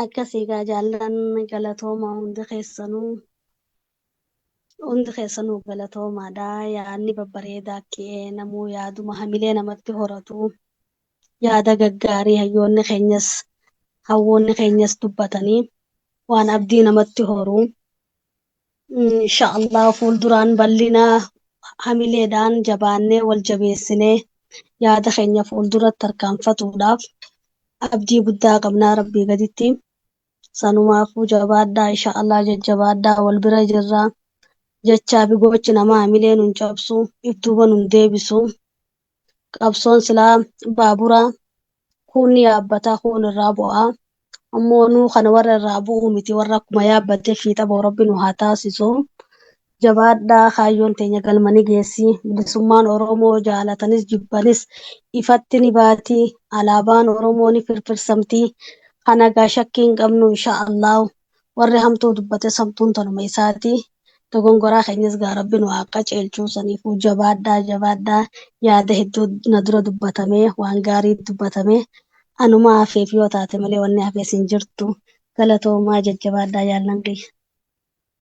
Akkasii egaa jaallan, galatooma hundi keessanuu. Hundi keessanuu galatoomaadha. Yaadni babbareedaa ka'ee namuu yaaduma hamilee namatti horatu. Yaada gaggaarii hayyoonni keenyas hawwoonni keenyas dubbatanii waan abdii namatti horu. Insha Allah fuulduraan bal'ina hamileedhaan jabaannee wal jabeessinee yaada keenya fuulduratti tarkaanfatuudhaaf abdii guddaa qabnaa Rabbii gaditti. Sanumaafuu jabaadhaa, insha Allah jajjabaadhaa, wal bira jirraa. Jechaa fi gochi namaa hamilee nun cabsu, if duuba nun deebisu. Qabsoon silaa baabura, kuun ni yaabbataa, kuun irraa bu'aa. Ammoo nuu kana warra irraa bu'uu miti, warra akkuma yaabbatee fiixa ba'u Rabbi nu haa taasisu. Jabaadhaa, kaayyoon teenya galma ni geessi. Bilisummaan Oromoo jaalatanis jibbanis ifatti ni baati. Alaabaan Oromoo ni firfirsamti. Kana egaa shakkii hin qabnu, insha Allah. Warri hamtuu dubbates hamtuun tanuma isaati. Dogongoraa keenyas gaa Rabbi nu haa qaceelchuu. Saniifuu jabaadhaa, jabaadhaa. Yaada hedduu na dura dubbatame, waan gaarii dubbatame. Anuma hafeef yoo taate malee wanni hafees hin jirtu. Galatoomaa, jajjabaadhaa, jaallan kiyya.